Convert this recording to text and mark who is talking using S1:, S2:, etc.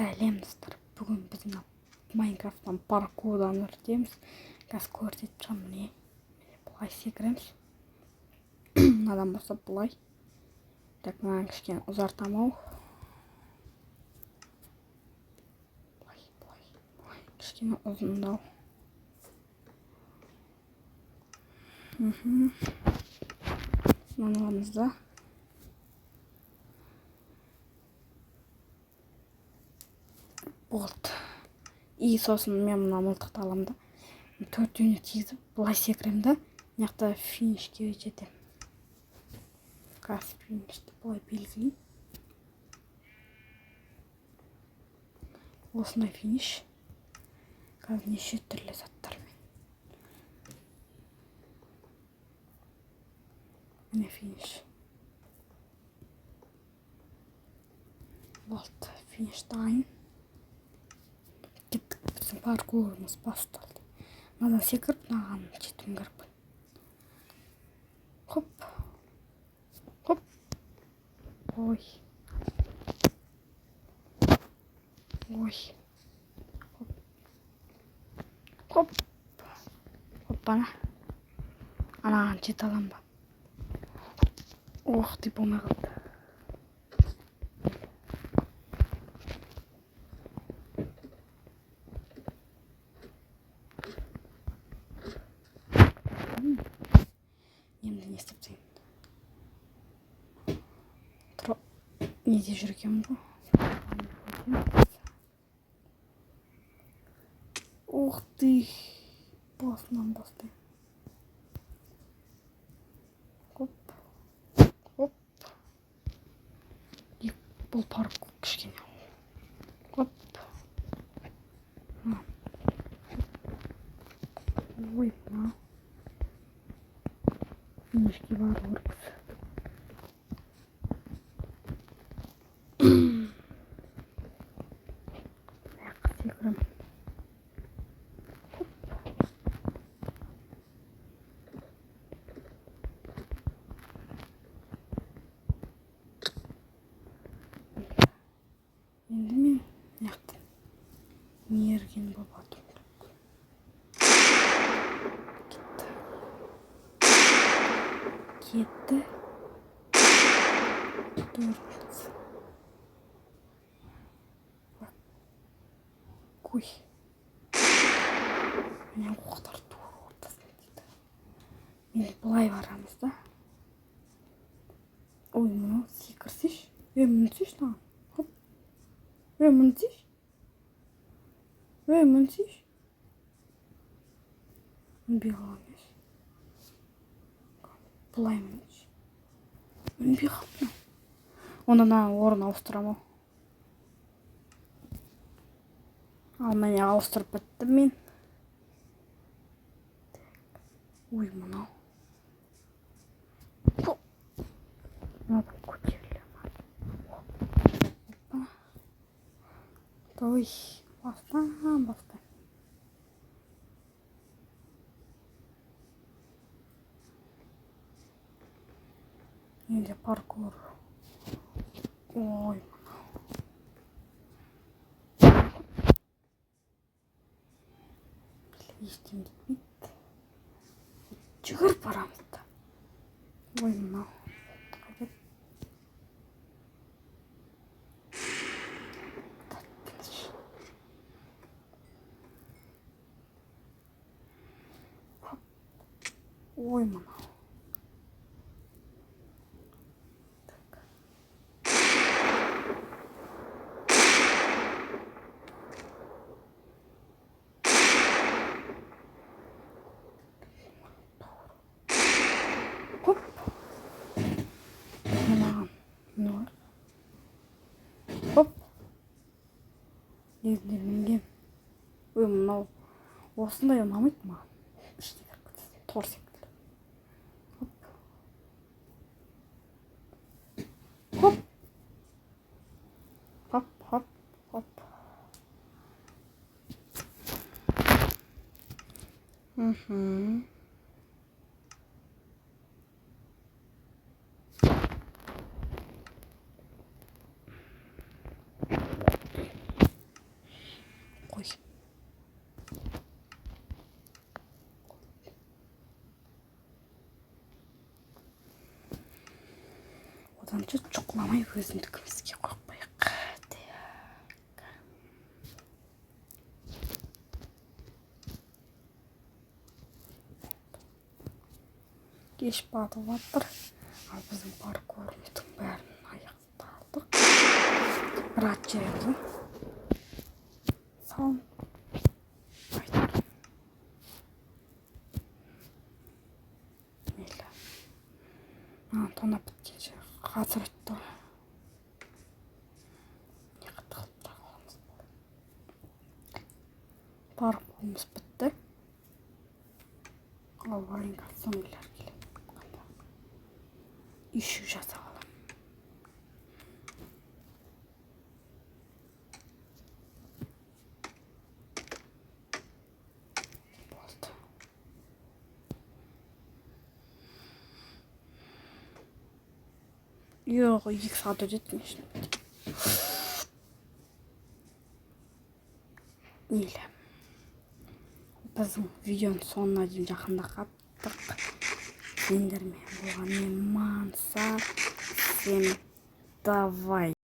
S1: Сәлем, достар! Бүгін біз мына Майнкрафттан паркурдан өтеміз. Қазір көрсетіп шығамын. Міне, міне, былай секіреміз мынадан бастап былай. Так, мынаны кішкене ұзартамын ау. Былай, былай, былай, кішкене ұзындау. Мынаны аламыз да, болды. И сосын мен мына мылтықты аламын да, төртеуіне тигізіп, былай секіремін да, мына жақта финишке жетемін. Қазір финишті былай белгілеймін. Осындай финиш. Қазір неше түрлі заттармен. Міне, финиш болды, финиш дайын. Кеттік, біздің паркурымыз басталды. Мынадан секіріп, мынаған жетуім керекпін. Хоп, хоп, ой, ой, хоп, хоп, хоппана. Анаған жете аламын ба? Ох ты, болмай қалды. Енді не істеп тастайын? Неде жүр екенмін ғой? Ух ты, басынан бастаймын. Хоп, хоп. И бұл паркур кішкене. Хоп. Ой, мынау финишке бару керекпіз. Мына жаққа секіремін. Хоп. Енді мен мына жақтан мерген болып атуым керек. Кетті, кетті. Төрт. Ой, міне, оқтар тура ортасына тиді. Енді былай барамыз да. Ой, мынау секірсейші. Ей, мінсейші мынаған. Хоп. Ей, мінсейші. Ей, мінсейші. Мінбей қалған емес, былай мінейінші. Мінбей қалыпты. Онда мына орын ауыстырамын ау. Ал міне, ауыстырып біттім мен. Ой, мынау. Мынадан көтеріле ма? Опа. Ой, бастан бастаймын. Енді паркур. Ой, мынау. Ештеңе кетпейді, жүгіріп барамыз да. Ой, мынау қайда? Тыныш. Хоп. Ой, мынау. Так. Хоп. Мынаған міне бар. Хоп. Негізінде мінгем. Ой, мынау осындай ұнамайды маған. Ішке кіріп кетесің, тор секілді. Хоп, хоп, хоп, хоп, хоп. Ай, өзімдікімізге қойып қояйық. Так, кеш батып жатыр, ал біздің паркурымыздың бәрін аяқтадық. Бір ат жіберді салым. Айтар мейлі, маған тонап біткенше қазір өтті ғой. Мына тығылып тұра қаламыз. Паркурымыз бітті, ал Майнкрафт зомбилер келеді. Қанда үйшік жасап аламын. Болды. Жоқ, 2 сағат өтеді, конечно. Мейлі, біздің видеоның соңына дейін жақында қаптық. Сендермен болған мен, Мансар. Всем давай.